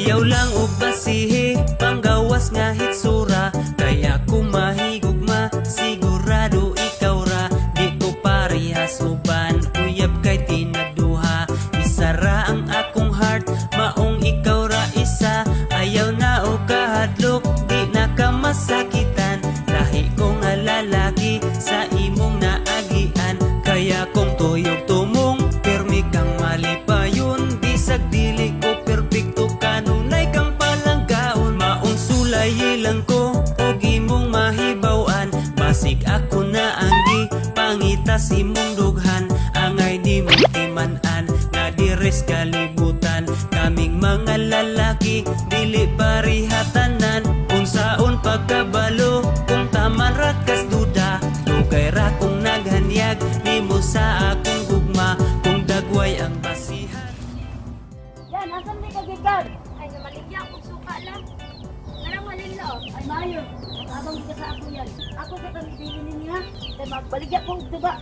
Ayaw lang og basihi, panggawas nga hitsura. Kay ako mahigugma, sigurado ikaw ra. Di ko parehas uban, uyab kay tinagduha. Isa ra ang akong heart, maong ikaw ra isa. Ayaw na og kahadlok, di na ka masakitan. Lahi ko nga lalaki sa imong naagian. Kaya kung tuyog tumong, pirmi kang malipayon. Bisag dili ko perpekto, kanunay kang palanggaon. Maong sulay lang ko og imong mahibaw-an. Basig ako na ang gipangita sa imong dughan. Angay di mo timan-an nga diri sa kalibutan. Kaming mga lalaki dili parihatanan. Unsaon pagkabalo kung taman ra kas duda. Dugay ra kong naghanyag nimo sa akong gugma. Kung dagway ang basihan. Yan, asan di ka gikan? Ay, namaligya akong suka lang. Karang malin lo. Ay, maayo. Matabang ka sa ako yan. Ako sa tangbili niya. Kay magbaligya ko og tuba.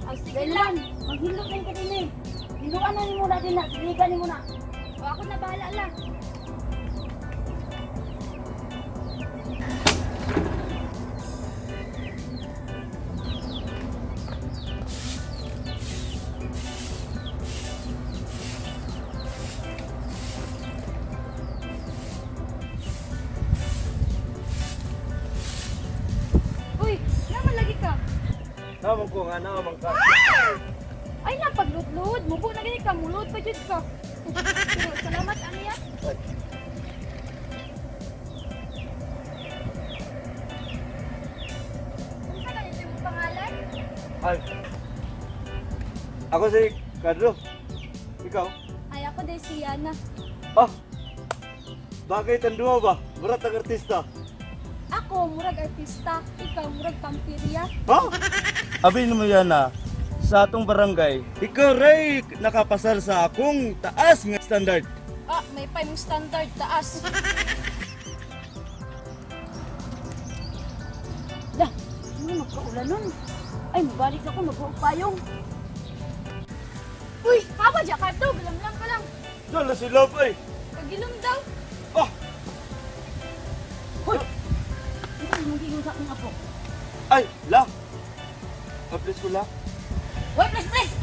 Ang sige Dahil lang. lang, maghilot na ka din eh. Hiluan na nimo na din na. Siligan nimo na. O ako na bahala lang. Uy, naman lagi ka. Naman ko nga, naman ka. Ay na pagludlud, mubo na gani ka, mulod pa jud ka. Pero salamat amiya. Unsa ganito imong pangalan? Ay. Ako si Carlo. Ikaw? Ay ako din si Yana. Ah! Bakit ang duwa ba? Murat ang artista. Ako murag artista, ikaw murag pampirya. Ha? Abi mo yan na sa atong barangay, ikaw ray nakapasar sa akong taas nga standard. Ah, may pa imong standard taas. Lah, ano magkaulan nun? Ay, mabalik ako, maghuog payong. Uy, hawa ja ka to, galamlam ka lang. Dala si Love ay. Pagilom daw. Ah! Hoy! Ano yung magigon sa akong apo? Ay, la! Kaplis ko la. Hoy, please, please!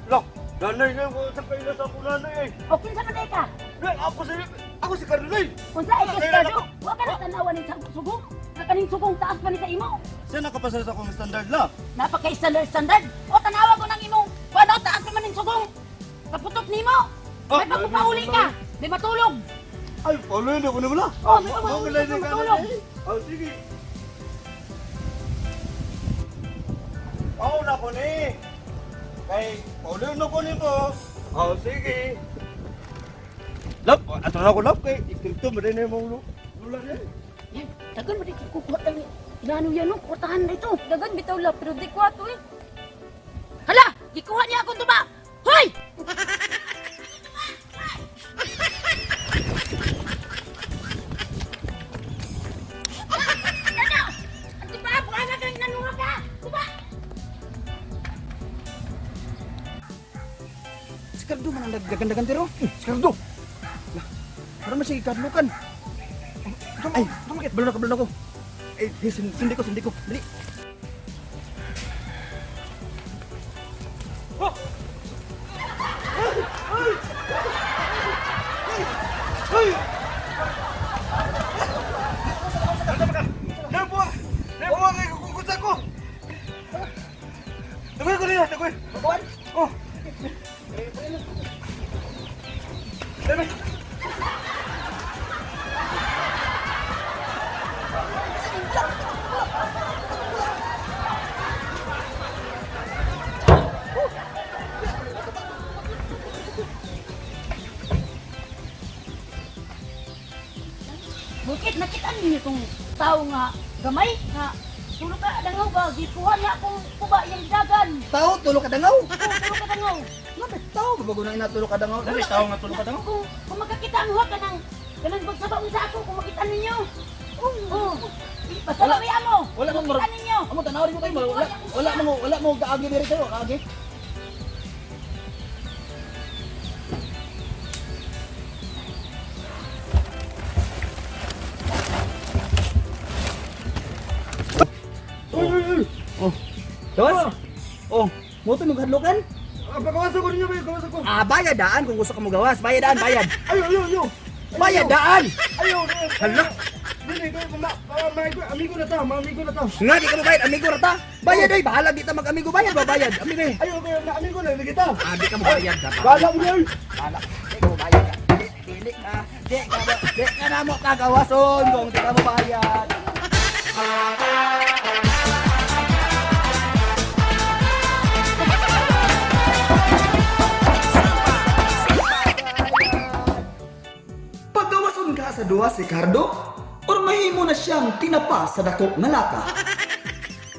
La! Nanay nga ko sa kaila sa akong nanay ay. O, kinsa man day ka? Nay, ako si Carlo ay. Unsa ay kestado? Wa ka na tanawan ni sa sugong? Nga kaning sugong taas pa ni sa imo. Siya nakapasar sa akong standard la. Napaka standard standard. O tanawa ko ng imong kuno taas pa man ning sugong. Kaputok nimo. Ah, May pagpapauli ka. May matulog. Ay, paulo na ko na wala. Oh, may papauli ka na matulog. Oh, sige. Paula ko ni. Kay, paulo na ko ni mo. Oh, sige. Lap, ato na ko lap kay iskripto mo din imong lula niya. Yan, dagan mo di kukuha tang inano yan no, kwartahan na ito. Dagan bitaw la pero di ko ato eh. Hala, gikuha niya akong tuba. Hoy! Ano? Ang tuba, buwan na kang nanuha ka. Tuba! Si Cardo man ang nagdagandagan tiro. Si Cardo. Lah, para man siya gikadlukan. Ay, sumakit. Balo na ko, balo na ko. Eh, eh, sundi ko, sundi ko. Dali. Ay! Nabuwa! Nabuwa kay kukusa ko! Tagoy ko niya, tagoy! Oh! Dami! Bukit, nakita ninyo itong tao nga gamay nga tulo ka dangaw ba gikuha niya akong kuba iyang dagan. Tao, tulo ka dangaw. Oh, tulo ka dangaw. Lapit, tao. Bago na ina, tulo ka dangaw. Dali, tao nga tulo ka dangaw. Kung makakita ang huwa ka ng kanang pagsaba mo sa ako kung makita ninyo. Oh. Basta Wala. ba mo? Wala man Makita ninyo. Amo tanaw rin mo kayo. Wala, wala mo, wala mo gaagi diri tayo, gaagi. Gawas? Oh, mo to mong hadlokan? Ah, pagawas ako ninyo, bayo, gawas ako. Ah, bayad daan kung gusto ka mo gawas. Bayad daan, bayad. Ayo, ayo, ayo. Bayad daan. Ayo, ayo. Hala. Dili, kayo, amigo na ta, ma, amigo na ta. Nga di ka mo bayad, amigo ra ta. Bayad ay bahala di ta mag-amigo bayad ba bayad. Amigo eh. Ayo, kayo, na amigo na, lagi ta. Ah, di ka mo bayad ka. Bahala mo niyo. Bahala. Di ka mo bayad ka. Di, dili ka. Di ka mo, di ka na mo kagawason kung di ka mo bayad. Paggawason ka sa duwa si Cardo, or mahimo na siyang tinapa sa dako nga lata.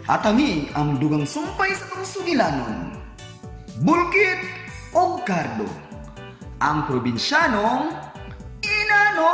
Atangi ang dugang sumpay sa tong sugilanon. Bulkit o Cardo. Ang probinsyanong inano.